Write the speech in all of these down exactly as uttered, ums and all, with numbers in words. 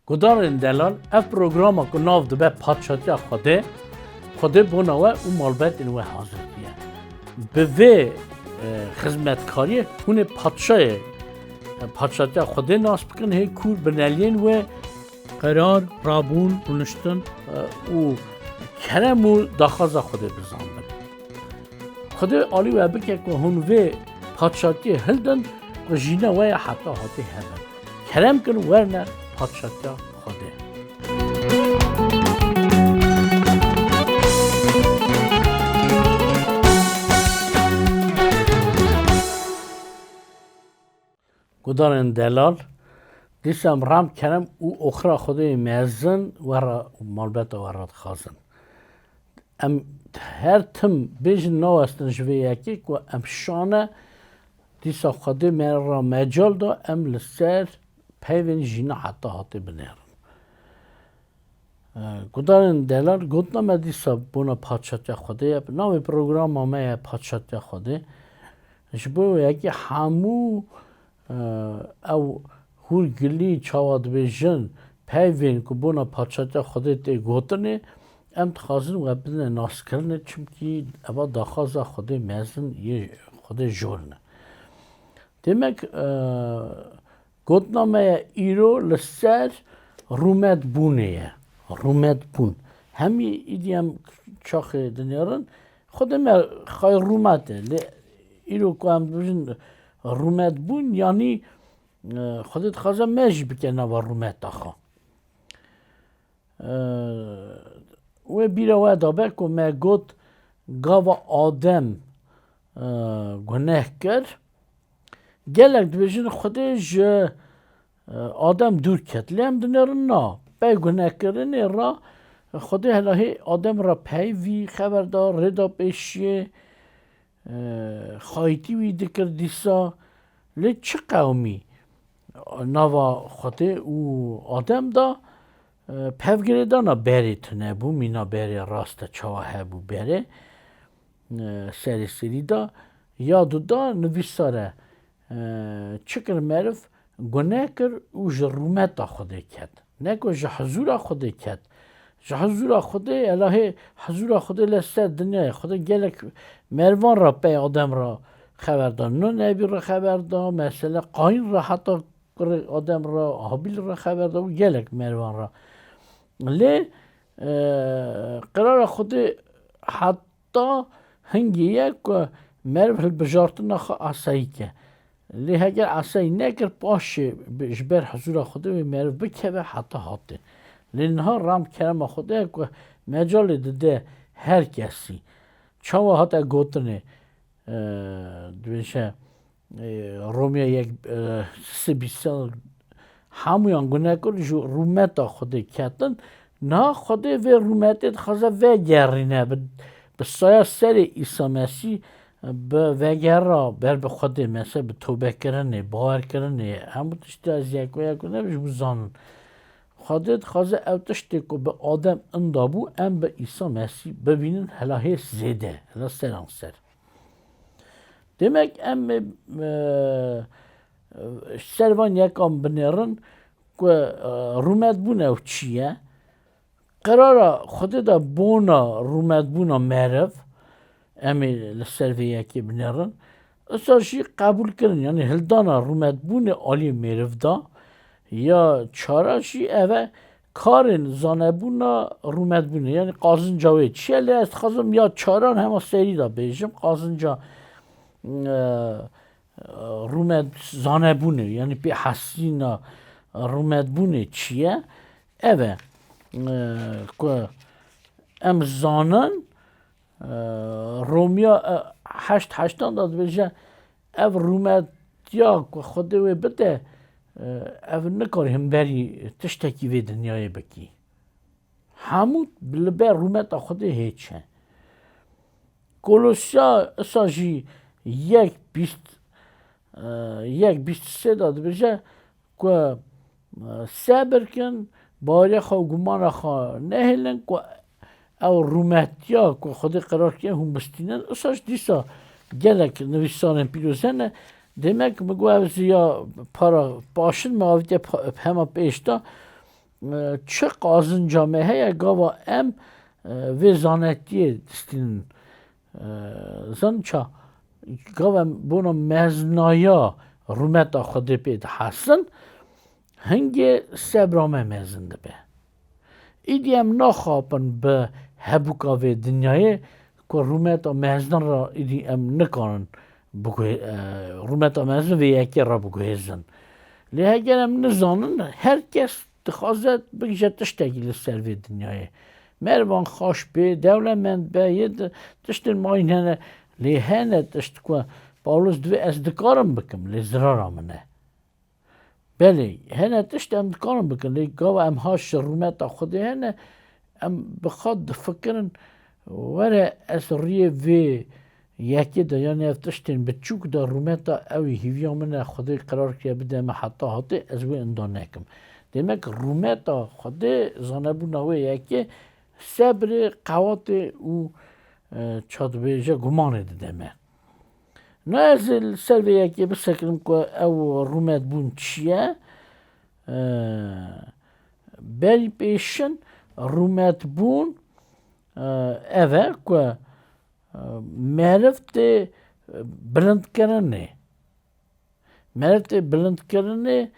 Gudarên delal, ev programa ku nav dibe Padşatiya Xwedê, Xwedê bona we û malbetên we hazir diye. Bi vê, e, xizmetkariyê hûn ê padşayê, e, Padşatiya Xwedê nas bikin, hê kûr bineliyên wê qerar, rabûn, rûniştin, e, û kerem û daxwaza Xwedê bizanbin. Xwedê alî we bike ku hûn vê padşatiyê hildin ku jîna we ya heta hatê hebin. Kerem kin werne padşatiya Xwedê. Gudarên delal, dîsa em rem kerem û oxira Xwedê mezin we re û malbeta we re dixwazin. Em her tim bêjin nawestin ji vê yekê ku em şane dîsa Xwedê me re mecal da em li ser peyvên jîna heta hatê binêrin. E, gudarên delal, gotina me dîsa bona Padşatiya Xwedê ye. Navê programa me ye Padşatiya Xwedê. Ji bo yekê hemû, e, ew hûrgilî çawa dibêjin, peyvên ku bona Padşatiya Xwedê tê gotinê, em dixwazin we bidine naskirinê, çimkî eva daxwaza Xwedê mezin yê Xwedê jor ne. Demek, e, gotina me ye îro li ser rûmetbûnê ye. Rûmetbûn. Hemî îdî em çaxê dinêrin. Xwedê me xay rûmet e. Lê îro ku em dibêjin rûmetbûn, yanî, e, Xwedê dixwaze me jî bike nava rûmeta xwe. E, wê bîra we dabe ku me got gava Adem, e, guneh kir. Gelek dibêjin Xwedê ji, e, Adem dûr ket. Lê em dinêrin na. Pey gunehkirinê re Xwedê helahê Adem re peyvî xeber da, rê da pêşiyê. E, xayîtî wî dikir dîsa. Lê çi qewmî nava Xwedê û Adem da, e, pevgirêdana berê tune bû, mîna berê rast e, çawa hebû berê, e, serê serî da, ya du da nivîsar e, e, çi kir meriv? Gune kir û ji rûmeta Xwedê ket. Ne ku ji hizûra Xwedê ket. Ji hizûra Xwedê, elahê hizûra Xwedê li ser dinyayê. Xwedê gelek mervan re pey Adem re xeber da. Nûh Nebî re xeber da, mesele Qayîn re, heta kurê Adem re, Habîl re xeber da û gelek mervan re. Lê, e, qirara Xwedê heta hingê ye ku meriv hilbijartina xwe asayî ke. Lê heger asayî nekir, paşê bi, ji ber hizûra Xwedê wê meriv bikeve heta hatê. Lê niha ram kerema Xwedê ye ku mecalê dide her kesî. Çawa hate gotinê, e, dibêje, e, Romya yek, e, sibîsel hemûyan gune kir, ji rûmeta Xwedê ketin. Niha Xwedê vê rûmetê dixwaze vegerîne, bi, bi saya serê Îsa Mesîh, bi vegera ber bi Xwedê, mesela bi tobekirinê, bawerkirinê, hemû tiştê ez yek we yek we nebêjim, hûn zanin. Xwedê dixwaze ew tiştê ku bi Adem inda bû, em bi Îsa Mesîh bibînin hela hêz zêde, hela seranser. Demek em, e, e, ser van yekan binêrin ku, e, rûmetbûn ew çi ye? Qerara Xwedê de bona rûmetbûna meriv, em ê li ser vê yekê binêrin. Isa jî qebûl kirin, yanî hildana rûmetbûnê alî meriv de, ya çara jî ev e, karên zanebûna rûmetbûnê, yanî qazinca wê çi ye? Lê ez dixwazim ya çaran hema serî de bêjim, qazinca, e, rûmet zanebûnê, yanî pê hesîna rûmetbûnê çi ye? Ev e, e, ku em zanin, e, Romya, e, heşt heştan de dibêje, ev rûmetiya ku Xwedê wê bide, e, ev nikare himberî tiştekî vê dinyayê bikî. Hemû li ber rûmeta Xwedê hêç e. Kolosya isa jî yek bîst, e, yek bîst sê de dibêje ku, e, sebir kin, baweriya xwe û gumana xwe nehêlin ku ew rûmetiya ku Xwedê qerar kiriye hûn bistînin. Isa jî dîsa gelek nivîsarên pîroz hene. Demek min got ev ziya para paşin me avîtiye pa-, hema pêş de. E, çi qazinca me heye, gava em, e, vê zanetiyê distînin. E, zan ça, gava em bona meznaya rûmeta Xwedê pê dihesin, hingê sebra me mezin dibe. Îdî em naxapin bi hebûka vê dinyayê ku rûmeta mezin re îdî em nikarin biguhê-, e, rûmeta mezin vê yekê re biguhêzin. Lê heger em nizanin, her kes dixwaze bigije tiştekî li ser vê dinyayê. Mervan xweş bê, dewlemend be, yê di-, tiştên mayîn hene, lê hene tişt ku Pawlos divê ez dikarim bikim, lê zirara min e. Belê, hene tişt em dikarin bikin, lê gava em haş ji rûmeta Xwedê hene, em bi xwe difikirin, were ez rûyê vê yekê de, yanî ev tiştên biçûk de rûmeta ew ê hîviya min e, Xwedê qerar kiriye bide me heta hatê, ez wê inda nekim. Demek rûmeta Xwedê, zanebûna wê yekê, sebrê, qewatê û, e, ça dibêje, gumanê dide me. Na ez ê li ser vê yekê bisekirim ku ew rûmetbûn çi ye? E, berî pêşin rûmetbûn, e, ev e ku, e, meriv tê, e, bilindkirinê. Meriv tê bilindkirinê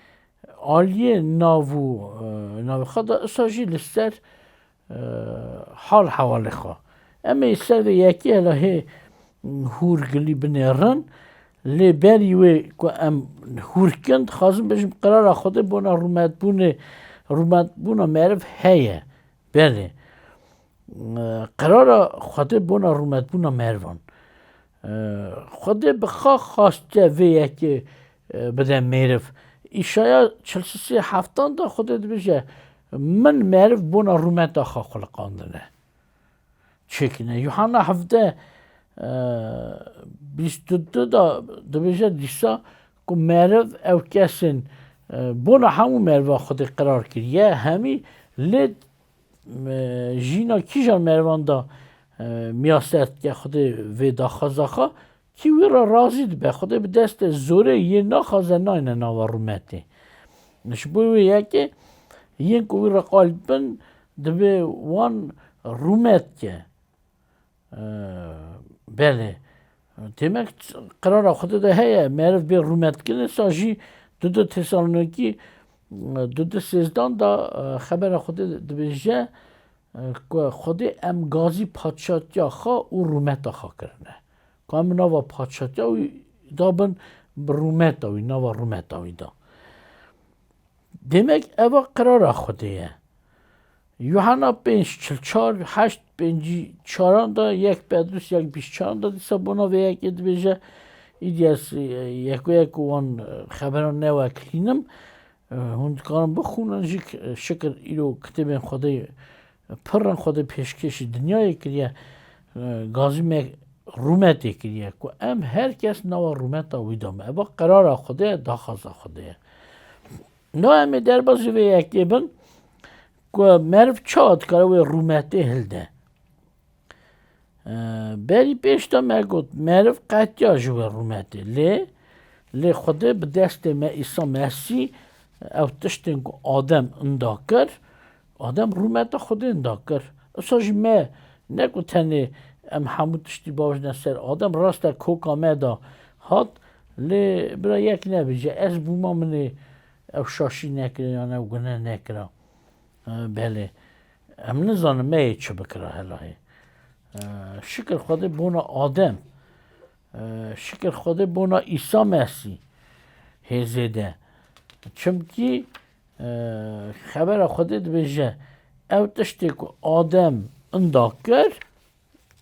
aliyê nav û, e, navê xwe de, isa jî li ser, e, hal hewalê xwe. Em ê ser vê yekê hela hê hûrgilî binêrin, lê berî wê ku em hûr kin, dixwazim bêjim, qirara Xwedê bona rûmetbûnê, rûmetbûna meriv heye. Belê. E, qirara Xwedê bona rûmetbûna merivan. E, Xwedê bi xwe xastiye vê yekê, e, bide mêriv. Îşaya çil sisê heftan de Xwedê dibêje, min meriv bona rûmeta xwe xuliqandine. Çêkine. Yuhanna hevdeh, e, bîst û du de dibêje dîsa ku meriv ew kesên, e, bona hemû meriva Xwedê qirar kiriye, hemî lê, e, jîna kîjan merivan da, e, miyaser dike Xwedê vê daxwaza xwe, kî wî re razî dibe, Xwedê bi destê zorê yê naxwaze nayne nava rûmetê. Ji bo wê yekê yên ku wî re qalî bin, divê wan rûmet ke. Ee, belê. Demek qirara Xwedê de heye, meriv bê rûmetkirin, sa jî du du Tesalonîkî, du du sêzdan da, e, xebera Xwedê dibêje, e, ku Xwedê em gazî padşatiya xwe û rûmeta xwe kirine. Ku em nava padşatiya wî da bin, bi rûmeta wî, nava rûmeta wî da. Demek eva qirara Xwedê ye. Yuhanna pênc çil çar, heşt pêncî çaran da, yek Petrus yek bîst çaran da, dîsa bona vê yekê dibêje, îdî ez, e, yeko yeko wan, e, xeberan neweklînim. E, hûn dikarin bixwînin jî, e, şikir îro kitêbên Xwedê pir in, Xwedê pêşkêşî dinyayê kiriye, e, gazî me rûmetê kiriye ku em her kes nava rûmeta wî de me. Eva qirara Xwedê ye, daxwaza Xwedê ye. Na em ê derbasî vê yekê bin ku meriv çawa dikare wê rûmetê hilde. Ee, berî pêş de me got, meriv qetiya ji wê rûmetê. Lê, lê Xwedê bi destê me Îsa Mesîh ew tiştên ku Adem inda kir, Adem rûmeta Xwedê inda kir. Isa jî me ne ku tenê em hemû tiştî bavêjine ser Adem, rast e koka me de hat, lê bira yek nebêje, ez bûma min ê ew şaşî nekira yan ew gune nekira. E, belê. Em nizanin me yê çi bikira helahê. E, şikir Xwedê bona Adem. E, şikir Xwedê bona Îsa Mesîh hê zêde. Çimkî, e, xebera Xwedê dibêje, ew tiştê ku Adem inda kir,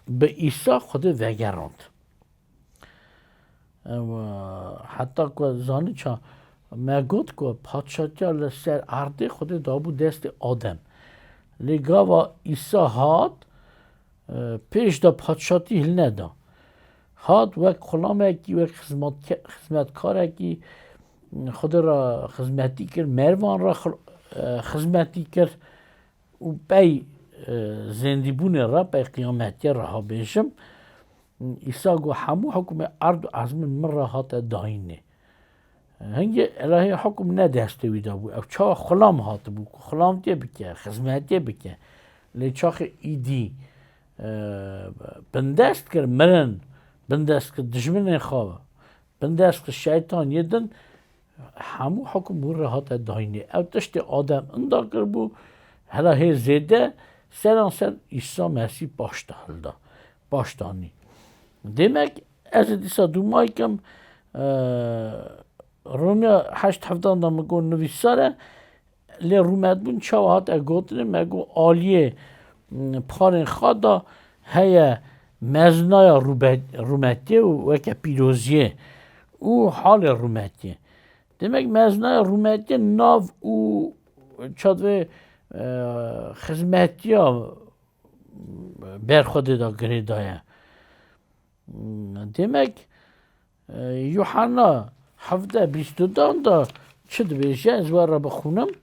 bi Îsa Xwedê vegerand. Ew, e, heta ku zanî ça me got ku padşatiya li ser erdê Xwedê dabû destê Adem. Lê gava Îsa hat, e, pêş de padşatî hilneda. Hat wek xulamekî, wek xizmatke-, xizmetkarekî Xwedê re xizmetî kir, merivan re xil-, e, xizmetî kir. Û pey, e, zêndîbûnê re, pey qiyametiyê re ha bêjim, Îsa got, hemû hukmê erd û ezmên min re hate dayînê. Hingê Elahê hukum ne destê wî de bû. Ew çawa xulam hatibû ku xulamtiyê bike, xizmetiyê bike. Lê çaxê îdî, e, bindest kir mirin, bindest kir dijminên xwe, bindest kir şeytaniyê din, hemû hukum wî re hate dayînê. Ew tiştê Adem inda kiribû, hela hê zêde seranser Îsa Mesîh paş de hilda, paş danî. Demek ez ê dîsa dûmaykim, e, Romya heşt hevdan da min got nivîsar e, lê rûmetbûn çawa hate gotinê, me got aliyê, m, parên xwe da heye meznaya rûbe-, rûmetiyê û weke pîroziyê û halê rûmetiyê. Demek meznaya rûmetiyê nav û çadvê, e, xizmetiya ber Xwedê da girêdaye. Demek, e, Yuhanna hevdeh bîst û dan da çi dibêje, ez we re bixwînim.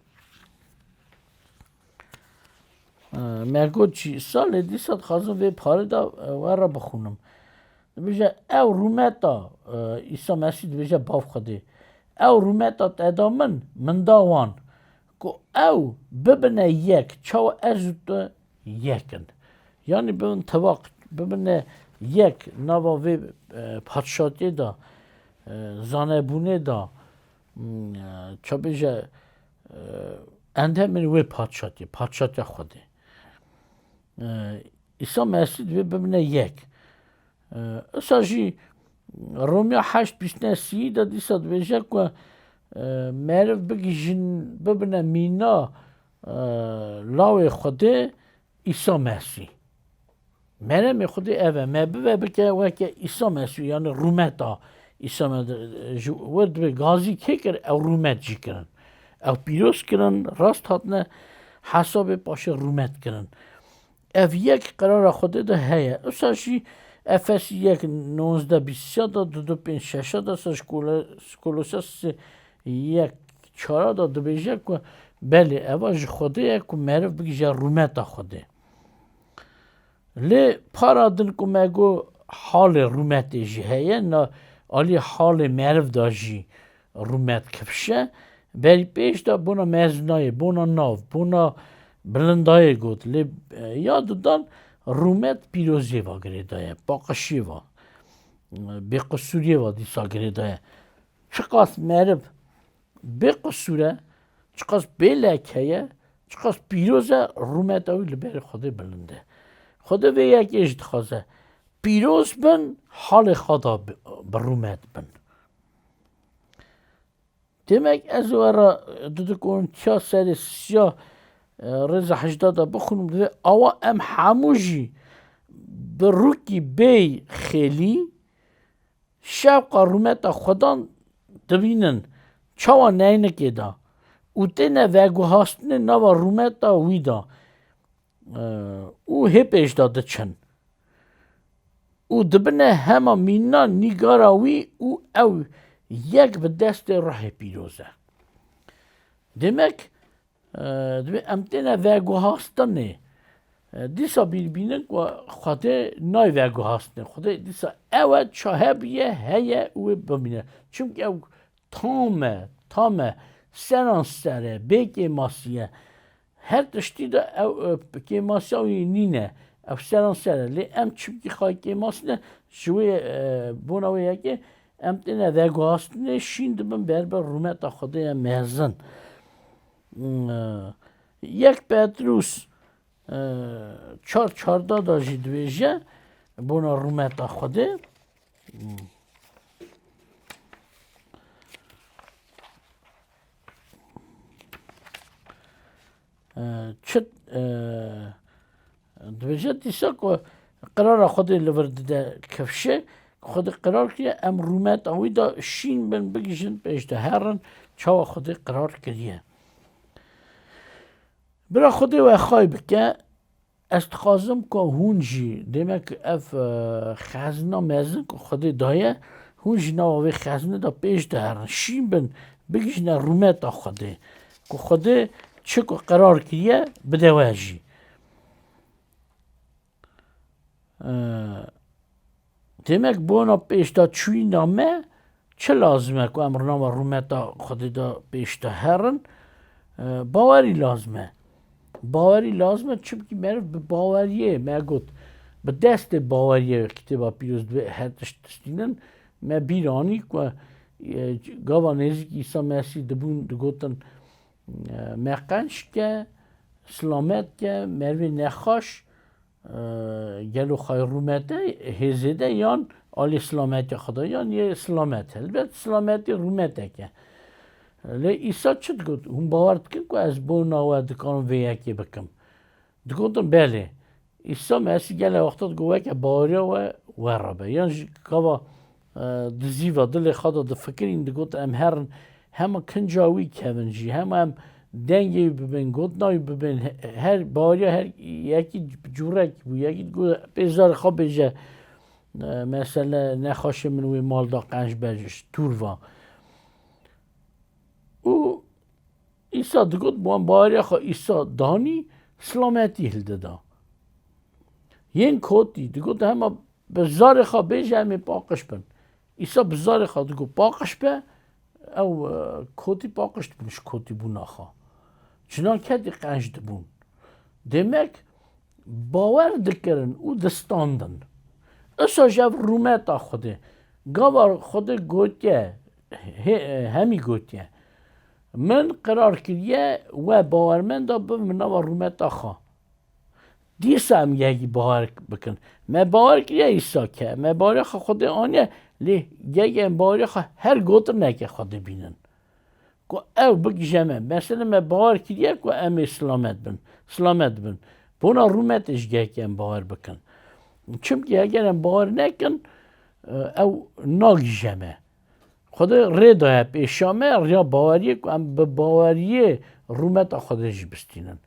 E, me got jî, salê dîsa dixwazim vê parê da, e, we re bixwînim. Dibêje, ew rûmeta, e, Îsa Mesîh dibêje, Bav Xwedê, ew rûmeta te da min, min da wan, ku ew bibine yek, çawa ez û tu yek in. Yanî bibin tevaq, bibine yek nava vê, e, padşatiyê de, e, zanebûnê de, m, e, ça bêje, e, endamên wê padşatiyê, padşatiya Xwedê. E, Îsa Mesîh divê bibine yek. E, Isa jî Romya heşt bîst û neh sî de dîsa dibêje ku, e, meriv bigihîjin bibine mîna, e, lawê Xwedê Îsa Mesîh. Meremê Xwedê ev e, me bive bike weke Îsa Mesîh, yanî rûmeta Îsa Me-, ji wir dibê gazî kê kir, ew rûmet jî kirin. Ew pîroz kirin, rast hatine hesabê paşê rûmet kirin. Ev yek qerara Xwedê de heye. Usa jî Efesî yek nozdeh bîst da, du du pênc şeş da, sa ji Kole-, Kolose sê yek çar da dibêje ku belê eva ji Xwedê ye ku meriv bigihîje rûmeta Xwedê. Lê para din ku me got halê rûmetê jî heye, na alî halê meriv de jî rûmet kifşe. Berî pêş de bona mezinayê, bona nav, bona bilindayê got. Lê, e, ya dudan rûmet pîroziyê va girêdaye, paqişiyê va, bêqisûriyê va dîsa girêdaye. Çiqas meriv bê qisûr e, çiqas bê leke ye, çiqas pîroz e, rûmeta wî li berê Xwedê bilind e. Xwedê vê yekê jî dixwaze pîroz bin, halê xwe da bi, bi rûmet bin. Demek ez we re di, di kontiya serê siya, e, rêza hejda de bixwînim, divê awa em hemû jî bi rûkî bêy xêlî şewqa rûmeta Xwedan dibînin, çawa neynikê de û têne veguhastinê nava rûmeta wî de, e, û hê pêş de diçin. Û dibine hema mîna nîgara wî û ew yek bi destê Ruhê Pîroz e. Demek, e, divê em têne veguhastinê. E, dîsa bîr bînin ku Xwedê nayê veguhastinê. Xwedê dîsa ew e, ça hebûye, heye û wê bimîne. Çimkî ew tam e, tam e, seran ser e, bê kêmasî ye. Her tiştî de ew, e, kêmasiya wî nîne. Ew seran ser e. Lê em çimkî xwe kêmasî ne, ji wê, e, bona wê yekê em têne veguhastinê, şîn dibin ber bi rûmeta Xwedê ye mezin. Hmm, e, yek Petrûs, e, çar çarda da jî dibêje, bona rûmeta Xwedê. Hmm. E, çi, e, dibêje dîsa ku qirara Xwedê li vir dide kifşê, ku Xwedê qirar kiriye, em rûmeta wî de şîn bin, bigihîjin pêş de herin, çawa Xwedê qirar kiriye. Bira Xwedê we xay bike, ez dixwazim ku hûn jî, demek ev, e, xezna mezin ku Xwedê daye, hûn jî nava vê xeznê de pêş de herin. Şîn bin, bigihîjine rûmeta Xwedê. Ku Xwedê çi ku qerar kiriye, bide we jî. E, Demek bona pêşdaçûyîna me Çi lazim e ku em nava rûmeta Xwedê de pêş de herin? E, bawerî lazim e. Bawerî lazim e, çimkî meriv bi baweriyê, me got, bi destê baweriyê Kitêba Pîroz divê her tişt distînin. Me bîr anî ku, e, gava nêzîk Îsa Mesîh dibûn, digotin, e, me qenc ke, silamet ke, merivê nexweş, e, gelo xwe rûmete hê zêde yan alê silametiya xwe de yan yê silamet. Helbet silametî rûmeteke. Lê Îsa çi digot? Hûn bawer dikin ku ez bona we dikarim vê yekê bikim? Digotin belê. Îsa Mesîh gelek wexta digot weke baweriya we we re be. Yan jî gava, e, dizîva dilê xwe de difikirîn, digot em herin hema kinca wî kevin jî, hema em dengê wî bibin, gotina wî bibin, he-, her baweriya her yekî bi cûrekî bû, yekî digot pê zarê xwe bêje, e, mesele nexweşê min wê mal da qenc be ji tûr va. Û Îsa digot, bi wan baweriya xwe Îsa danî, silametî hilde da. Yên kotî digot, hema bi zarê xwe bêje em ê paqij bin. Îsa bi zarê xwe digot, paqij be, ew, e, kotî paqij dibûn ji kotîbûna xwe. Jinan ketî qenc dibûn. Demek bawer dikirin û distandin. Isa ji ev rûmeta Xwedê. Gava Xwedê gotiye, hê-, hemî gotiye. Min qirar kiriye we bawermenda bibim nava rûmeta xwe. Dîsa em yekî bawer bikin. Me bawer kiriye Îsa ke. Me baweriya xwe Xwedê aniye, lê yekî em baweriya xwe her gotineke Xwedê bînin. Ku ew bigije me. Mesela me bawer kiriye ku em ê silamet bin. Silamet bin. Bona rûmetê ji gehekî em bawer bikin. Çimkî heger em bawer nekin, e, ew nagije me. Xwedê rê daye pêşa me, riya baweriyê ku em bi baweriyê rûmeta Xwedê jî bistînin.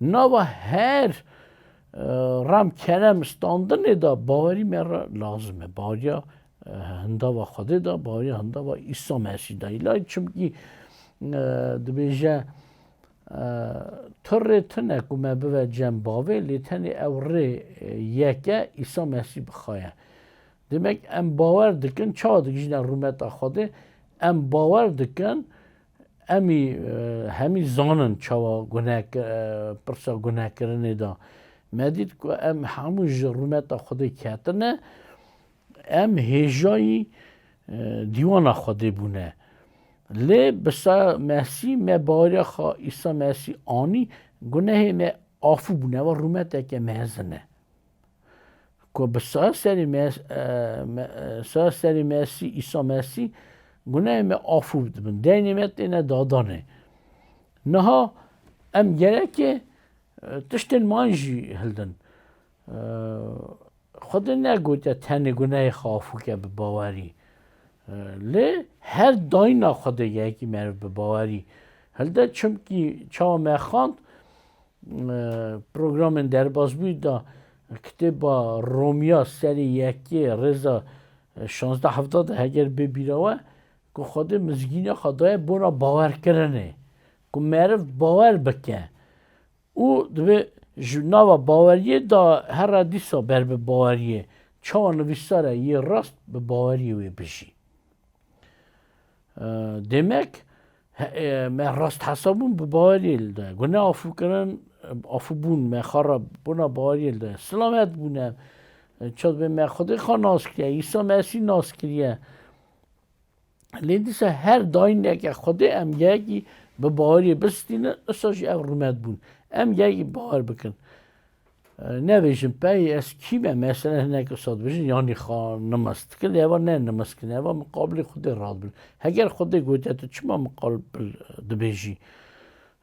Nava her, e, rem kerem standinê de bawerî me re lazim e. Baweriya, e, hindava Xwedê de, baweriya hindava Îsa Mesîh de. Îlay çimkî, e, dibêje, e, tu rê tune ku me bive cem bavê, lê tenê ew rê, e, yek e, Îsa Mesîh bi xwe ye. Demek em bawer dikin, çawa digihîjine rûmeta Xwedê, em bawer dikin, em î, e, hemî zanin çawa guneh ki-, e, pirsa gunehkirinê de. Me dît ku em hemû ji rûmeta Xwedê ketine, em hêjayî, e, dîwana Xwedê bûne. Lê bi sa Mesîh me baweriya xwe Îsa Mesîh anî, gunehê me afû bûne, ev rûmeteke mezin e. Ku bi sa serê Mes-, e, me-, e, sa serê Mesîh, Îsa Mesîh, gunehê me afû dibin. Deynê me têne dadanê. Niha em gereke, e, tiştên man jî hildin. E, Xwedê negotiye tenê gunehê xwe afû ke bi bawerî. E, lê her dayîna Xwedê yekî meriv bi bawerî hilde, çimkî çawa me xwend, e, programên derbasbûyî de kitêba Romiya serê yekê rêza, e, şazdeh hevdeh de heger bê bîra we, ku Xwedê mizgîniya xwe daye bona bawerkirinê, ku meriv bawer bike û divê ji nava baweriyê de here dîsa ber bi baweriyê, çawa nivîsar e yê rast bi baweriyê wê bijî. E, demek, he-, e, me rast hesabûn bi baweriyê li de. Guneh afûkirin, afûbûn me xwe re bona baweriyê li de. Silamet bûne. E, çawa dibê me Xwedê xwe nas kiriye, Îsa Mesîh nas kiriye. Lê dîsa her dayîneke Xwedê em yekî bi baweriyê bistînin, isa jî ev rûmet bûn. Em yekî bawer bikin. E, nebêjin, pey ez kî me? Mesela hinek usa dibêjin, yanî xwe nimis dikin, lê eva ne nimis kirin, eva miqabilê Xwedê radibin. Heger Xwedê gotiye, tu çima miqabil dibêjî?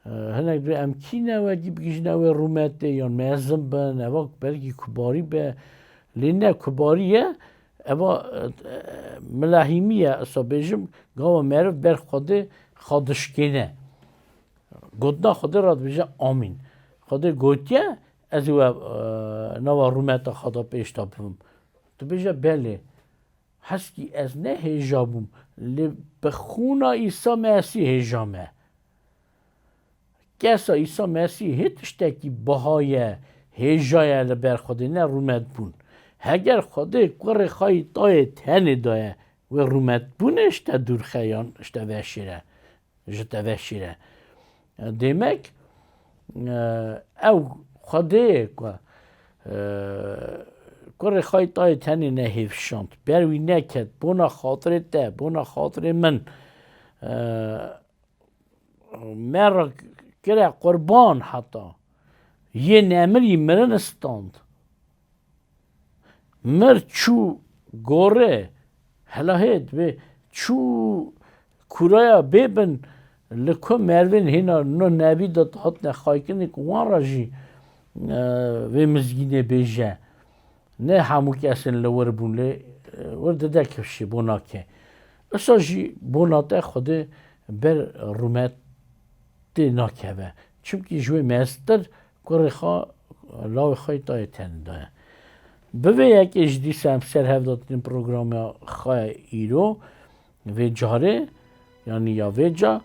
E, hinek dibê em kî ne wekî bigihîjine wê rûmetê, yan mezin bin, eva belkî kubarî be, lê ne kubarî ye, eva, e, e, milahîmî ye, usa bêjim, gava meriv ber Xwedê xwe dişkêne. Gotina Xwedê re dibêje, Amîn. Xwedê gotiye, ez ê we, e, nava rûmeta xwe de pêş de bibim. Dibêje, belê. Heskî ez ne hêja bûm, lê bi xûna Îsa Mesîh hêja me. Kesa Îsa Mesîh hê tiştekî biha ye, hêja ye li ber Xwedê, ne rûmet bûn. Heger Xwedê kurê xwe yî tayê tenê daye, wê rûmetbûnê ji te dûr xe yan ji te veşêre, ji te veşêre. Demek, e, ew Xwedê ku, e, kurê xwe yê tayê tenê nehêvşand, ber wî neket, bona xatirê te, bona xatirê min, e, me re kire qurban heta. Yê nemirî mirin stand. Mir çû gorê, hela hêt vê çû kûraya bêbin li ku mervên hêna no nebî de hatine xaykirinê ku wan re jî, e, vê mizgînê bêje. Ne hemû kesên li wir bûn lê, e, wir dide kifşê bona ke. Isa jî bona te Xwedê ber rûmetê nakeve. Çimkî ji wê meztir kurê xwe, lawê xwe yê tayê tenê daye. Bi vê yekê jî dîsa em ser hev datînin programa xwe îro, vê carê, yanî ya vê ca,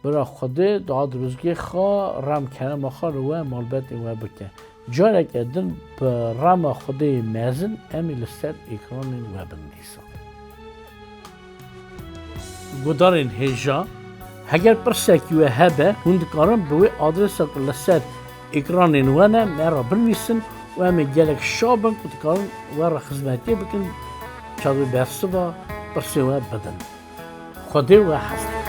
bira Xwedê dua dirûzgê xwe, rem kerema xwe li we malbetê we bike. Careke din bi rema Xwedê yê mezin em ê li ser ekranên we bin dîsa. Gudarên hêja, heger pirsekî we hebe, hûn dikarin bi wê adresa ku li ser ekranên we ne, me re binivîsin û em ê gelek şa bin ku dikarin we re xizmetiyê bikin, çavê bersiva pirsê we bidin. Xwedê we heft.